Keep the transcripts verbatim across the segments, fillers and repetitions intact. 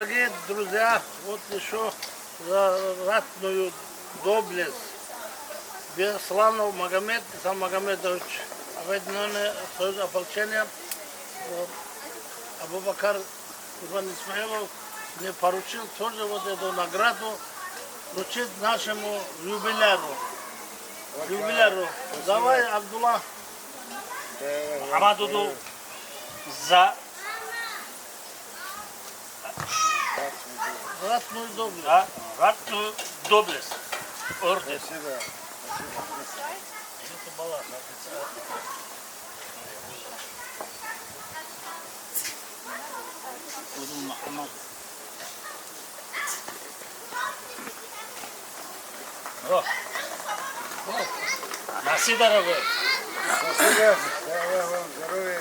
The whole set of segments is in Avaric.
Дорогие друзья, вот еще за ратную доблесть Бесланов Магомед Исамагомедович, Объединённый союз ополчения, э, Абу-Бакар Курбан Исмаилов мне поручил тоже вот эту награду вручить нашему юбиляру. Юбиляру. Давай, Абдулла. Мухаммад Дуду за Ратную доблесть. Ра-, ратную доблесть. Орден. Спасибо. Спасибо. Мухаммад. О. О. Носи, дорогой. Спасибо. Дай Аллах вам здоровья.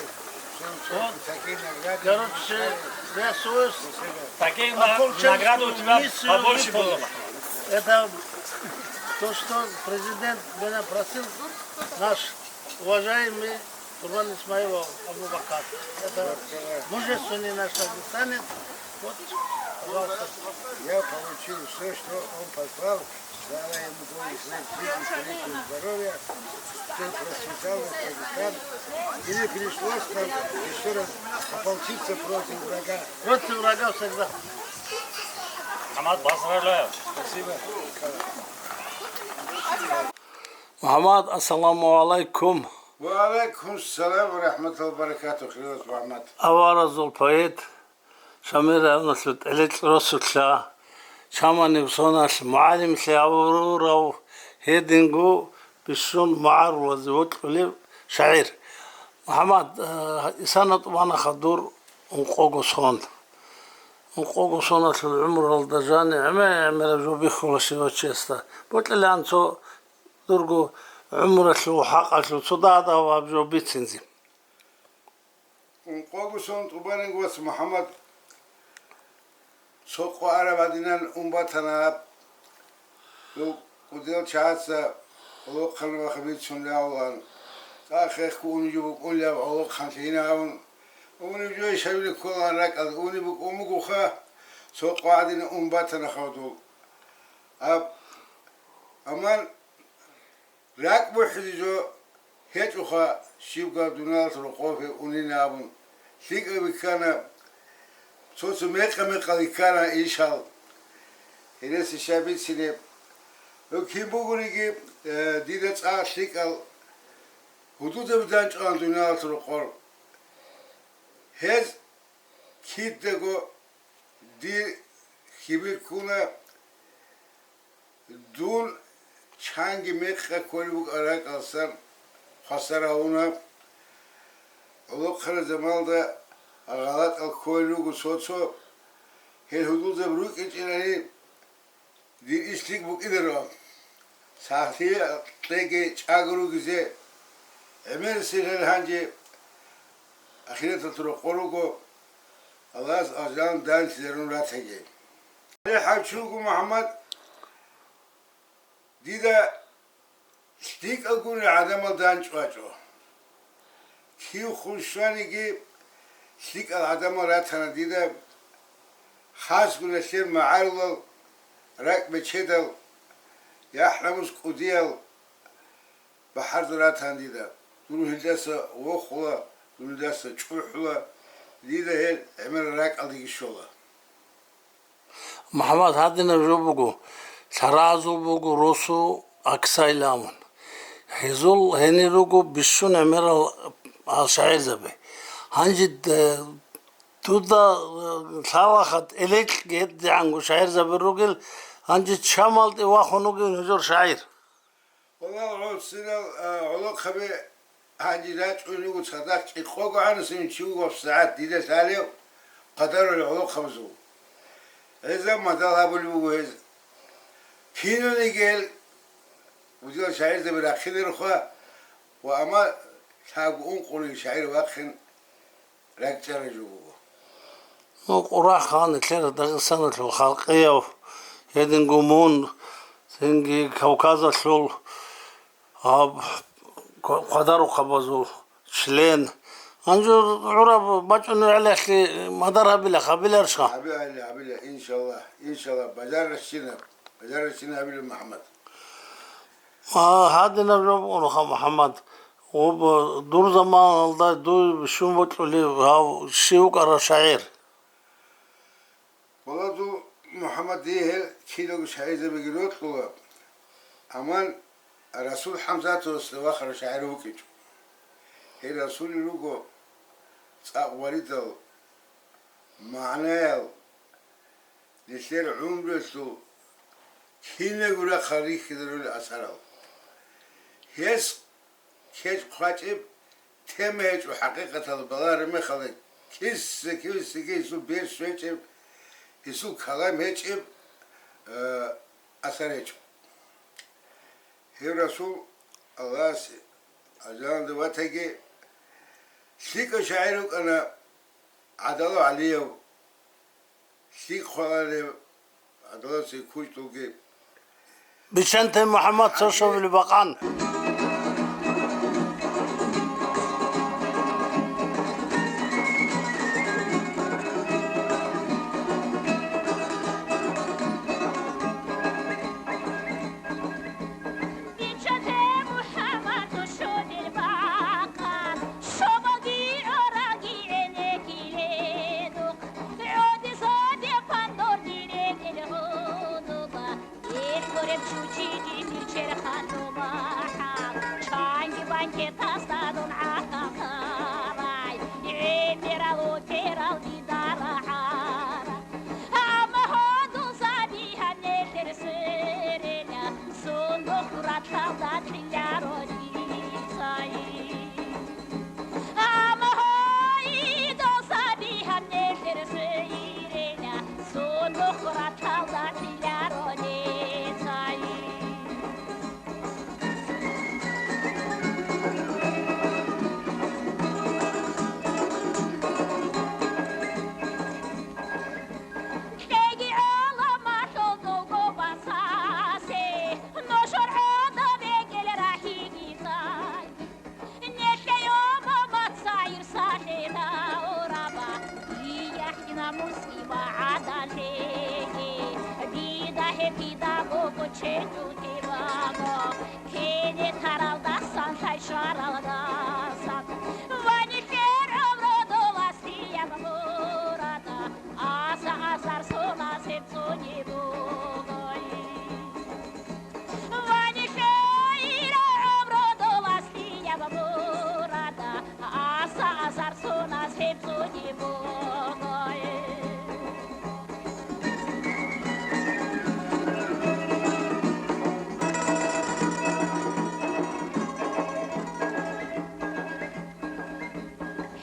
Всем, всем Вот. Такие награды. Короче, я свой с-, Спасибо. Таких на-, ополченскую наград у тебя миссию побольше выполнил. Было бы. Это то, что президент меня просил, наш уважаемый Курбан Исмаилов Абу-Бакар. Это мужественный наш дагестанец. Вот, пожалуйста. Я получил все, что он послал. Дай ему долгих лет жизни, крепкого здоровья, чтобы процветал наш Дагестан. И не пришлось нам еще раз ополчиться против врага. Против врага всегда. Мухаммад, поздравляю. Спасибо. Мухаммад, ассаламу алайкум. Ва алайкум салам ва рахматуллахи ва баракатух, хириял Мухаммад. Аваразул поэт, Шамир районалъул ТӀелекь росулъа, Чаманиб соналъ мугӀалимлъи гьавурав, гьединго бищун магӀарулазе вокьулев шагӀир. Мухаммад, э, исана тӀубанаха дур ункъого сон. Ункъого соналъул гӀумралда жани гӀемер-гӀемераб жо бихьула щивав чиясда. Бокьилаан цо дурго гӀумралъул хӀакъалъулъ цо дагьаб жо бицинзе. Ункъого сон тӀубанин, вац Мухаммад, цо къо араб гьадинан ун батана гьаб. Гьев кӀудиял чагӀаца гӀолохъанабаха бицун лъавулан, цӀакъ хехго унеб жо букӀунилан гӀолохъанлъи гьинабун, унеб жо ишавили кколаан ракӀалда, унеб букӀун бугоха, цо къо гьадинан ун батана гьадул. Аб-, аман РакӀ бухӀизе жо гьечӀоха, щибго дуниялалъул рокъове унин абун, лъикӀаб бихьана, цо-цо мекъа-мекъал бихьана ишал. Гьереси щай бицине? Гьев кин бугониги, э, дида цӀакъ лъикӀал гьудудаб данчӀван дуниялалъул рокъор. Гьез кидаго дир хьибир ккуна, дун чанги мекъа кколеб букӀараб ракӀалдасан хвасар гьавуна. ГӀолохъанаб заманалда гъалатӀал кколел руго цо-цо, гьел гьудулзаб рукӀинчӀилани, дир иш лъикӀ букӀинаро, сахлъи кьеги чӀаго ругезе, гӀемерисел гьел гьанже ахираталъул рокъор руго, Аллагьас алжан данлъизарун ратаги. ГӀали ХӀавчи вуго, Мухьаммад, дида лъикӀал гурел гӀадамал данчӀвачӀо. Кив хун щваниги, лъикӀал гӀадамал ратана дида, хасго нилъер магӀарулал, ракӀбечедал, яхӀ-намус кӀудиял бахӀарзал ратана дида. Дун гьелдаса вохула, дун гьелдаса чӀухӀула, дида гьел гӀемерал ракӀалдеги щола. МухӀаммад, гьадинаб жо буго, лъаразул буго росу Аксайилан. Гьезул гьенир руго бищун гӀемерал гьал шагӀирзаби. Гьанже, э, дуда, э, лъалаха ТӀелекьги гьедигӀанго шагӀирзаби ругел, гьанже Чамалде вахун вугев нужер шагӀир. Валлагь, гӀурцинал, а, гӀолохъаби гьанже рачӀун руго цадахъ кӀикъого гӀанасин чи вуго сагӀат дида лъалев хъадарулел гӀолохъабазул. Гьезда мадал гьабулеб буго гьез. Киналигел удиял шагӀирзаби рахъинеруха ва амма лъабго ункъоги шагӀир вахъин ракӀчӀарай жо буго. Ну, Къурахъан нилъер Дагъистаналъул халкъияв, гьединго мун, цинги Кавказалъул гьаб хъвадарухъабазул член, Гьанже гӀураб бачӀунеб гӀелалъе мадар гьабила, гьабиларищха? Гьабила, гьабила, иншаллагь, иншаллагь, бажарарщинаб, бажарарщинаб гьабила, МухӀаммад. А, гьадинаб жо букӀунаха, МухӀаммад. Ва дур заманалда дуй бищун бокьулев гьав щив вукӀарав шагӀир? Валлагь, МухӀаммад, дие гьел киналго шагӀирзабиги рокьула, амма Расул ХӀамзатовасда вахарав шагӀир вукӀинчӀо. Гьел Расулил руго цӀакъ варидал, магӀнаял, нилъер гӀумруялъул киналго рахъал рихьизарулел асарал. Гьес кечӀ хъвачӀеб тема гьечӀо, хӀакъикъаталда балагьараб мехалда, киса-кисаги гьесул берщ гьечӀеб, гьесул калам гьечӀеб, э, асар гьечӀо. Гьев Расул, Аллагьас гьажаланда ватаги, лъикӀав шагӀир вукӀана ГӀадалав ГӀалияв. ЛъикӀ хваларев гӀадаласе кучӀдулги. Бичанте МухӀаммад цо щобили бакъан. Бичанте МухӀаммад цо щобили бакъан, щобалги гӀоралги гӀенеккиледухъ. ГӀодизаде пандор дирекӀел гьудуба, ил гуреб чучи жиндир черхалъула хӀал, чанги банкетасда дун гӀахъа хъарай, гӀемерал отерал дида рагӀара. Амма гьудул саби гьанелъер сверила, сундухъ раталда кьиларо дицай. Амма гьайдо саби гьанелъер сверила, сундухъ раталда кьиларо дицай. Кьеги гӀаламалъул дулго басасе, нушер гӀодов бекӀел рахӀиги цай. Нилъее умумат сайир салъи тавраба, дияхь намус ва гӀадалъеги, дида гьеб дида буго чедуги ваго, кине таралдасан, лъай щваралдасан, ва нилъер гӀумру долас дияб гьурада, аса-асар сунас гьеб цӀуни бугой. Ва нилъер гӀумру долас дияб гьурада, аса-асар сунас гьеб цӀуни бугой.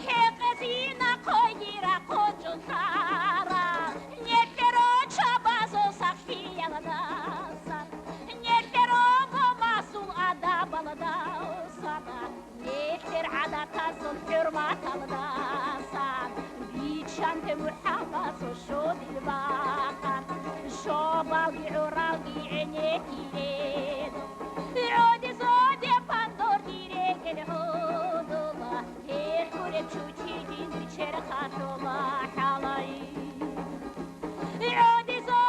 ХӀекъезина хъойги рахъочӀун лъарал, нилъер руччабазул сахлъиялдасан, нилъер умумасул адабалдасан, нилъер гӀадатазул хӀурматалдасан, бичанте МухӀаммад цо щодил бакъан, щобалги гӀоралги гӀенеккилел. ГӀодизаде пандор дирекӀел гьудула, гьелъ гуреб чучи жиндир черхалъула хӀалай. ГӀодизаде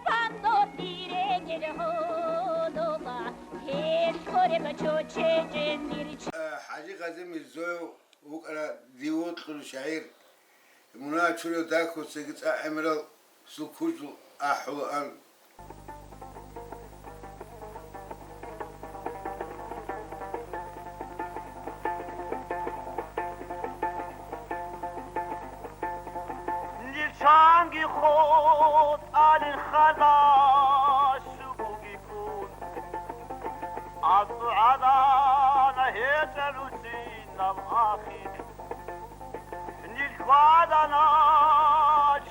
пандор дирекӀел гьудула, гьелъ гуреб чучи жиндир ч- Э, ХӀажи Къази Мирзоев вукӀана див вокьулев шагӀир. Мунагьал чураяв дагькуцаги цӀакъ гӀемерал суккужу ахӀулаан. Нилъанги хутӀалин хадас бугиккун, асухӀалана гьечӀел русинал ахир. Нилъ хвалана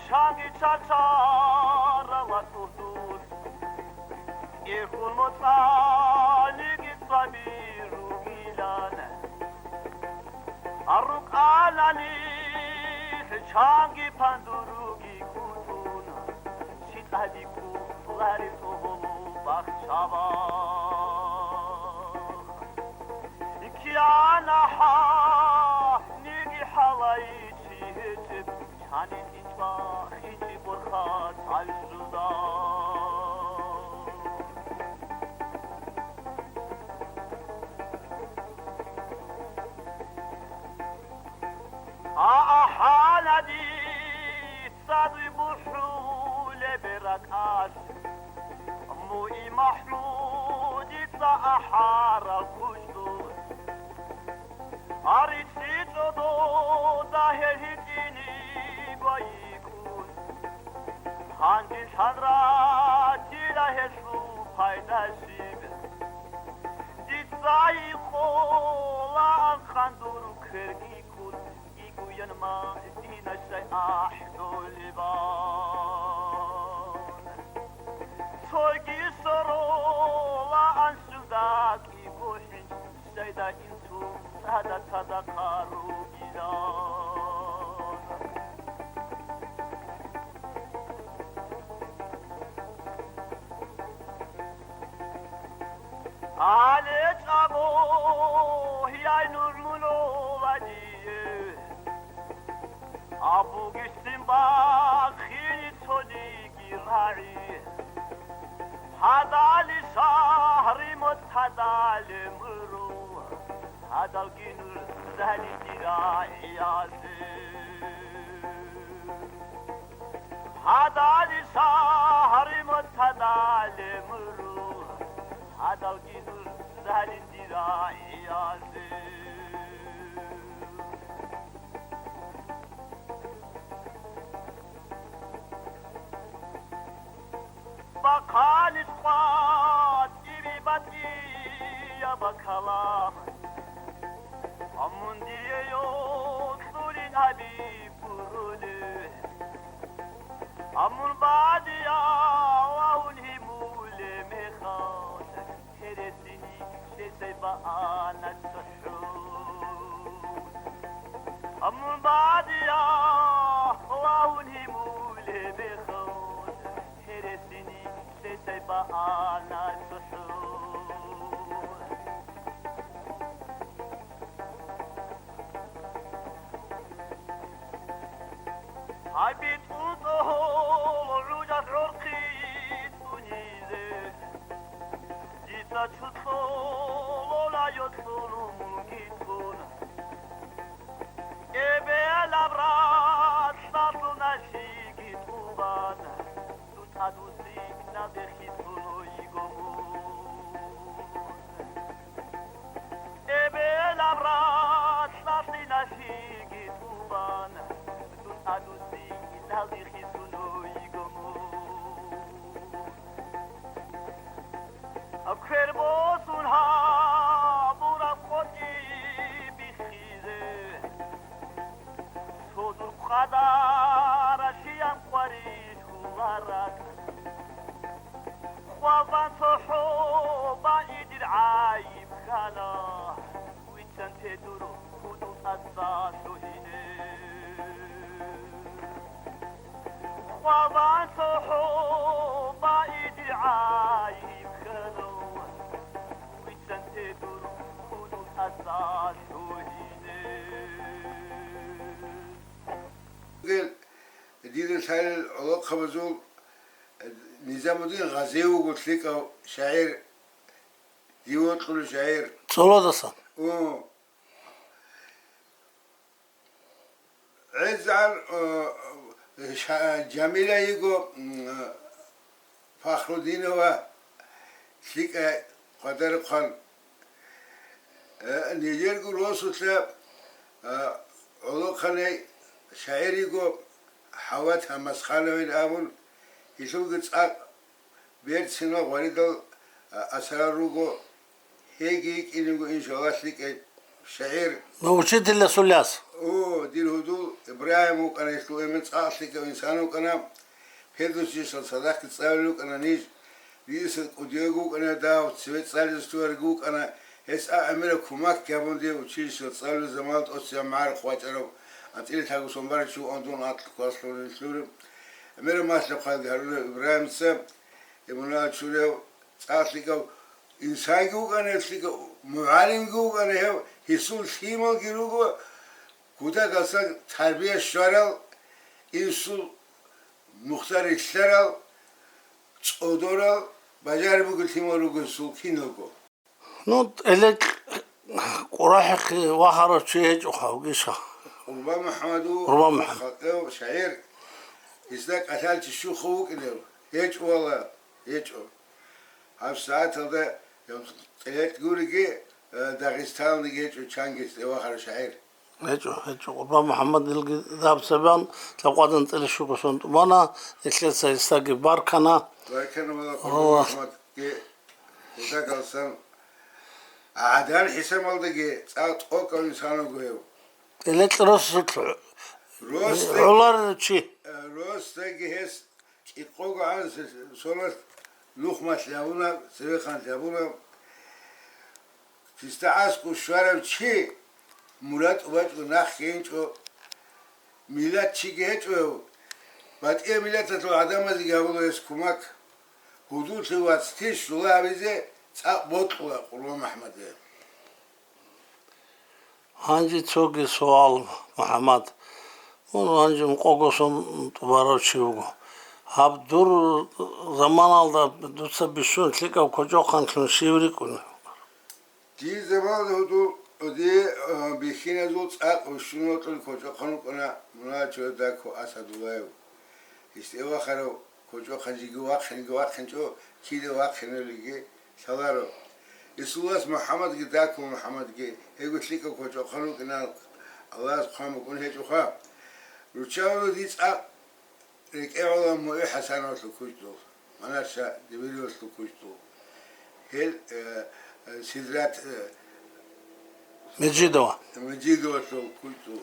чанги чачарала тӀудул, кӀехун моцӀалиги цӀаби ругилан. РукӀана нилъ чанги пандуруги кӀутӀун, щитӀаби кколареб тӀогьол бахчалда. Киана бахинчӀи борхат гӀайшуда. А ахӀана дица дуй бухӀулеб ракӀалъ, муи МахӀмудица ахӀарал кучӀдур. Гьарици чӀодода гьел гьитӀине гвайикӀун, гьанже лъан ратила гьелъул пайда щиб. Дица гьикъулаан хъандур кверги ккун, гьикъуян Мадина щай ахӀдолебан. Цоги соролаан суда кӀиго хӀинчӀ, щайда инсул цада-цадахъ ругилан. Гьале чӀаго, гьияй нугӀмуно вадие, абугищин бахине цониги рагӀи. Гьадали шагьри мутадали муру, гьадалги нур загьлиги рагӀиялъе. Гьадали шагьри мутадали муру, гьадалги нур загьлиги рагӀиялъе. Бахъанилъ къватӀиби батӀияб калам, амун дие йокьулин гьаби гурони. Амун бадияв вагьун гьимулеб мехалъ, гьересине лъесай баана цохӀо. Амун бадияв вагьун гьимулеб мехалъ, гьересине лъесай баана цохӀо. ГьабитӀун цӀогьол гӀужалъ гӀорхъи цӀунизе, дица чу кьолола йокьун мунги цун. Эбелаб ралъдалъун алъиги тӀубан, дун тӀадвуссиналде хисун йиго мун. Эбелаб ралъдалъун алъиги тӀубан, дун тӀадвуссиналде хисун йиго мун. Квер босун гьабураб къотӀи биххизе, цо дур къадаралъиян къварилъула ракӀ. Хвалбан цохӀо баидил гӀайиб ккана, вицан те дур худул тӀаса лъугьине. Хвалбан цохӀо баидил гӀайиб ккана, вицан те дур худул тӀаса лъугьине. Дир лъалел гӀолохъабазул Низамудин Гъази вуго лъикӀав шагӀир, див вокьулев шагӀир. ЦӀолодасан. О. ГӀезегӀан, о, ша-, Жамила йиго, м, Фахрудинова лъикӀай къвадарухъан, э, нижерго росулъа, э, гӀолохъанай шагӀир йиго ХӀават Гьамасхановин абун, гьелъулги цӀакъ берцинал гъваридал, а, асарал руго, гьейги йикӀинего, иншаллагь, лъикӀай шагӀир. Ну, учительасул яс. О, дир гьудул Ибрагьим вукӀана, гьелъул эмен цӀакъ лъикӀав инсан вукӀана, Фирдусиялъ цадахъги цӀалулел рукӀана ниж, дица кӀудияв вукӀана дав, цеве цӀализе лъугьарги вукӀана, гьес а гӀемераб кумак гьабун дие училищеялъ цӀалулел заманалда тӀоцебе магӀарухъ вачӀарав, анцӀила лъабго сон барав чи вугӀун дун, анкьаб класс лъугьунеб лъураб. ГӀемераб малъа-хъвалги гьарулев Ибрагьимица, Эмунал Чуреев цӀакъ лъикӀав инсанги вукӀана, лъикӀав мугӀалимги вукӀана, гьев гьесул лъималги руго, кутакалъан тарбия щварал, Инсул мухтар рилълъарал, цӀодорал, бажариб бугел лъимал руго инсул киналго. Ну, тӀелекь къурахӀехъе вахарав чи гьечӀоха вугищха? Къурбан МухӀаммад ву, Къурбан МухӀаммад. Халкъев шагӀир, гьесда кӀалъалчи щухъав вукӀинев? ГьечӀо вала, гьечӀо. ГьабсагӀаталда тӀелекь гуриги, э, Дагъистаналдаги гьечӀо чанги гьесда вахарав шагӀир. ГьечӀо, гьечӀо. Къурбан МухӀаммад илги даб цебан лъабкъоялда анцӀила щуго сон тӀубана, нилъеца гьесдаги баркана. Баркана вала Къурбан Аллагь. МухӀаммадги, гьудагал сан, гӀадан хӀисамалдаги цӀакъ тӀокӀав инсан вуго гьев. ТӀелекь рос-, Росда-, гӀоларев чи. Росдаги гьес кӀикъого гӀан соналъ нухмалъ гьабуна, цевехъанлъ гьабуна. Кистагьасго щварав чи мурад тӀубачӀого нахъги гьечӀо, миллат чиги гьечӀо гьев. БатӀияб миллаталъул гӀадамазеги гьабула гьес кумак. Гьудуллъи вацлъи щула гьабизе цӀакъ бокьула Къурбан МухӀаммаде. Гьанже цоги суал, МухӀаммад. Мун гьанже ункъого сон тӀубарав чи вуго. Гьаб дур заманалда дуца бищун лъикӀаб кочӀохъанлъун щив рикӀкӀунев? Дир заманалда гьудул, дие, а, бихьиназул цӀакъ бищун вокьулел кочӀохъан вукӀана мунагьал чорхол Дако Асадуллаев. Гьесде вахарав кочӀохъан жеги вахъинги вахъинчӀо, кида вахъинавилги лъаларо. Исулас МухӀаммадги Дако МухӀаммадги гьего лъикӀаб кочӀохъан вукӀинал Аллагьас хъван букӀун гьечӀоха. Руччабазул дир цӀакъ рекӀегӀолан МугӀи ХӀасановалъул кучӀдул, Манарша Дибириевалъул кучӀдул. Гьел, э, э, Сидрат, э, Межидова. Межидовалъул кучӀдул.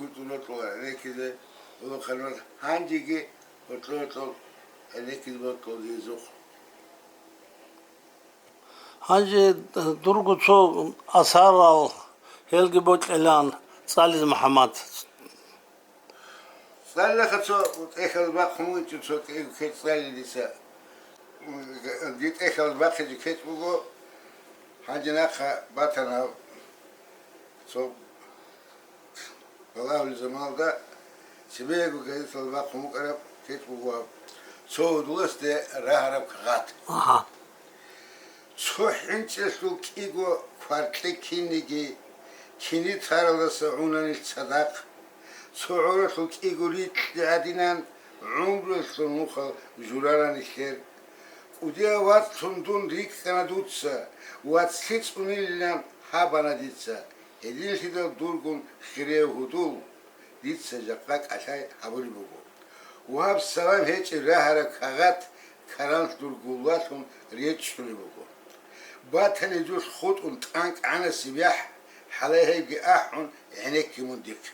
Гьоркьор-гьоркьор гӀенеккизе, улахъанал гьанжеги гьоркьор-гьоркьор гӀенеккизе бокьулги изухъ. Гьанже дурго цо асарал гьелги бокьилан, ЦӀализ МухӀаммад. ЦӀалилаха цо тӀехьалда бахъун вугев цо кӀи-, кечӀ цӀалил дица. Ди тӀехьалда бахъизе кечӀ буго, гьанже нахъа батана цо балагьулел заманалда, цебего газеталда бахъун букӀараб кечӀ буго гьаб, цо гьудуласде рагьараб кагъат. Агьа. Цо хӀинцӀиялъул кӀиго кваркьи кинниги, кини таралдаса гӀунанил цадахъ, цо гӀоралъул кӀиго рикьги гӀадинан, гӀумруялъул нухал журана нилъер. КӀудияв вацлъун дун рикӀкӀана дуца, вацлъи цӀунилилан гьабана дица, гьединлъидал дургун хирияв гьудул дица жакъа кӀалъай гьабулеб буго. Ва гьаб салам гьечӀеб рагьараб кагъат каранлъ дур гуллалъун речӀчӀулеб буго. Батани дулъ хутӀун тӀанкӀ гӀанасеб яхӀ, хӀалай гьебги ахӀун гӀенекке мун дихъ.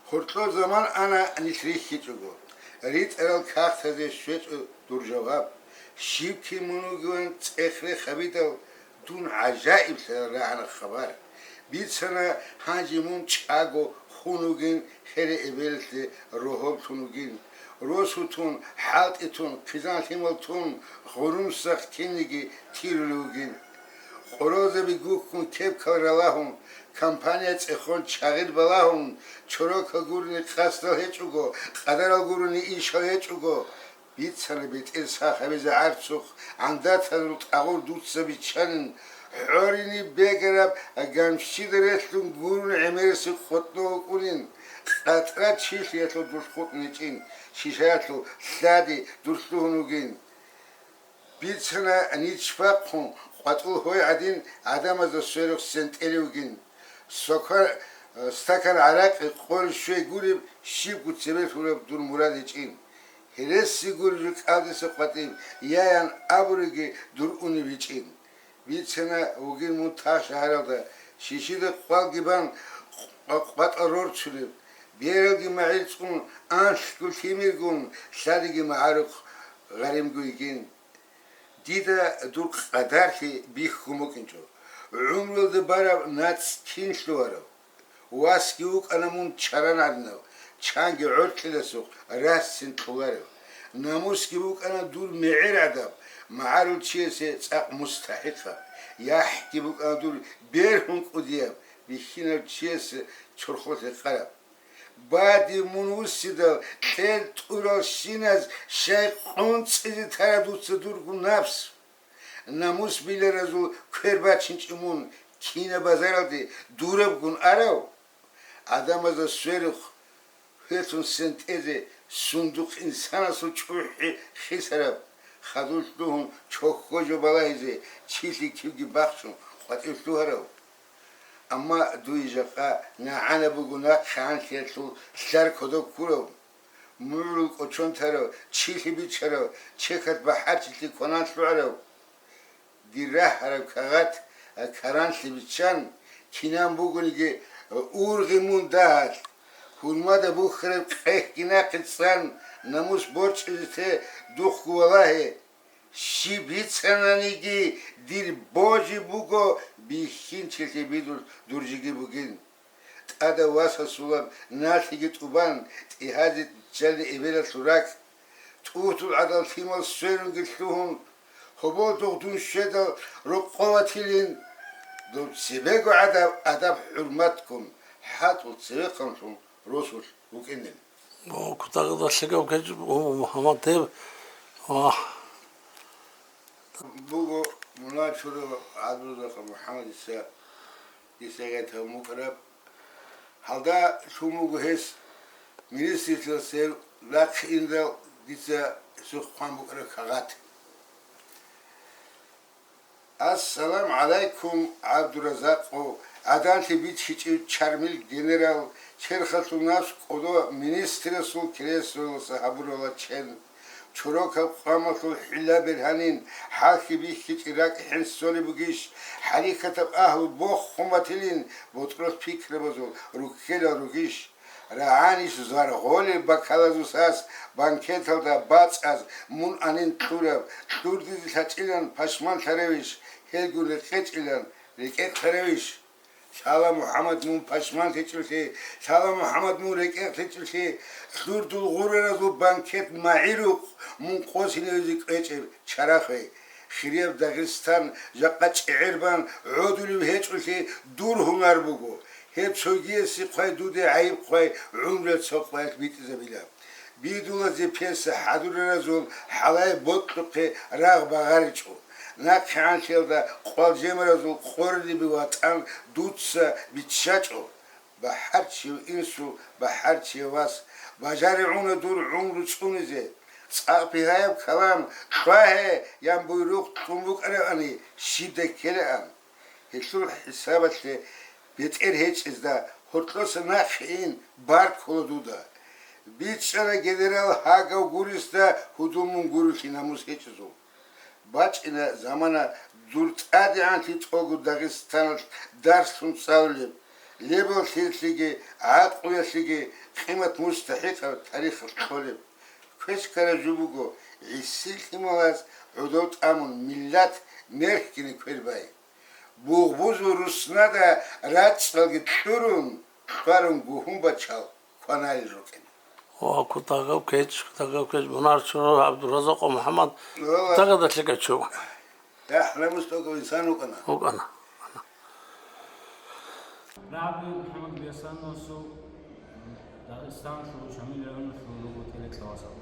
Гьоркьор заман ана нилъ рихьичӀого, ритӀарал кагътазе щвечӀо дур жаваб. Щиб кин мун вугеван цӀех-рех гьабидал, дун гӀажаиблъарал рагӀана хабар. Бицана гьанже мун чӀаго хун вугин, хӀере эбелалъе рогьоб тун вугин. Росу тун, хӀалтӀи тун, хъизан-лъимал тун, гъурум сах кинниги тирулев вугин. Къоролзаби гуккун кепкал ралагьун, компания цӀехон чагъир балагьун, чорокал гурони къасдал гьечӀого, къадарал гурони ишал гьечӀого, бицана бетӀер сах гьабизе гӀарцухъ, гӀандатазул тӀагъур дуца биччанин, хӀорине бегараб гамщида релълъун гурун гӀемерисеб къотӀно вукӀунин, къатӀра чилъиялъул дулъ хутӀун гьечӀин, шишаялъул лъади дур лъугьун вугин. Бицана нич бахъун, къватӀул гьой гӀадин, гӀадамазда сверухъ сентӀелев вугин. Сока-, стакан гӀаракъи къоялъ щвей гуреб, щибго цебе лъураб дур мурад гьечӀин. Гьереси гуреб жо кӀалдиса къватӀиб, яян абуреги дур унеб гьечӀин. Бицана вугин мун тагъ шагьаралда, шишида къвалги бан къва-, къватӀал рорцунеб. Бералги магӀил цӀун, анлъго лъимергун, лъадиги магӀарухъ гъаримго йигин. Дида дур къадарлъи бихьун букӀинчӀо. ГӀумруялда бараб нацӀ кин лъугьарав? Васги вукӀана мун чаран гӀадинав, чанги гӀоркьиласухъ рассин кьоларев. Намусги букӀана дур мегӀер гӀадаб, магӀарул чиясе цӀакъ мустахӀикъаб. ЯхӀги букӀана дур бергьун кӀудияб, бихьинав чиясе чорхолъ рекъараб. Бадиб мун вуссидал, кьел тӀуралщиназ щай къунцӀизе тараб дуца дургун напс? Намус биларазул квер бачинчӀо мун, кинаб базаралде дурабгун арав? ГӀадамазда сверухъ гьелъун сентӀезе сундухъ инсанасул чӀухӀи хисараб, хадур лъугьун чохьго жо балагьизе чилъи кивги бахчун къватӀив лъугьарав? Амма дуе жакъа нагӀана буго нахъе анлъиялъул лъар кодоб ккурав, мугӀрул кӀочон тарав, чилъи бичарав, чехьалъ бахӀарчилъи кванан лъугӀарав. Дир рагьараб кагъат, а, каранлъи биччан, кинан бугониги, а, ургъи мун дагьалъ. Гьурмада бухьараб къехги нахъе цӀан, намус борчӀизе те духъго валагье. Щиб бицананиги, дир божи буго бихьинчилъи бидулъ дуржиги бугин. ТӀадав васасулаб налъиги тӀубан, тӀигьазе чӀали эбелалъул ракӀ. ТӀугьдул гӀадал лъимал сверунги лъугьун, гьоболдугъ дун щведал рокъов ватилин. Доб цебего гӀадаб адаб-хӀурматгун, хӀатӀул цевехъанлъун росулъ вукӀинин. О, кутакалда лъикӀаб кечӀ, о, Мухьаммад, гьеб. Вагь. Буго, муна чурав гӀадбузахъа Мухьаммадица дица гъетав мукӀараб. Гьалда лъун буго гьес министрлъиялъе рахъ индал дица гьесухъ хъван букӀараб кагъат. Ассалам гӀалайкум, ГӀабдуразакъо, гӀаданлъи бичӀчӀичӀев чармил генерал, черхалъул напс кӀодо министрасул креслоялдаса гьабурала чен. Чорокаб къвамалъул хӀилла бергьанин, хӀалхьи бихьичӀеб ракӀ хӀинцӀолеб бугищ, хӀарикатаб агьлу бохун батилин, ботӀролъ пикрабазул руккелал ругищ? РагӀанищ заргъолеб бакалазусас банкеталда бацӀаз мун анин кьураб, кьурдизе лъачӀилан пашманлъаревищ, гьелгун рекъечӀилан рекӀекълъаревищ? Лъала МухӀаммад мун пашманлъичӀолъи, лъала МухӀаммад мун рекӀекълъичӀолъи, кьурдул гъураразул банкет магӀирухъ мун къосинавизе кӀвечӀеб чарахъе. Хирияб Дагъистан жакъа чӀегӀербан гӀодулев гьечӀолъи дур гьунар буго. Гьеб цогиясе хъвай, дуде гӀайиб хъвай, гӀумруялъ цо къоялъ битӀизабила. Бидулазе пьеса хӀадураразул хӀалай бокьухъе рагъ багъаричӀо. НахъегӀанлъиялда къвалжемаразул къоридеби ватӀан дуца биччачӀо. БахӀарчияв инсул бахӀарчияв вас, бажаригӀуна дур гӀумру цӀунизе. ЦӀакъ бигьаяб калам, «Лъвагье!» ян буйрухъ кьун букӀаравани, щибдай ккелаан. Гьелъул хӀисабалъе бетӀер гьечӀезда гьоркьоса нахъе ин бар ккола дуда. БичӀчӀана генерал Гьагав гурисда гьудул мун гурелъи намус гьечӀезул. БачӀина замана дур тӀадегӀанлъи тӀолго Дагъистаналъ дарслъун цӀалулеб, лебаллъиялъеги гӀакълуялъеги къимат-мустахӀикъаб тарихалъ кьолеб. Квеш ккараб жо буго, гӀиси лъималаз гӀодов тӀамун миллат мергьгине квербай. Бугъбузул руснада рацӀцӀалги кьурун, кьварун гугьун бачал кваналел рукӀин. Ва кутакаб кеч, кутакаб кеч, Бунарчурал ГӀабдуразакъ МухӀаммад, Валла. Кутакада лъикӀачу. ЯхӀ-намус тӀокӀав инсан вукӀана. ВукӀана. РагӀаби МухӀаммад Гьасановасул Дагъистаналъул Шамил районалъул руго телеклавасал.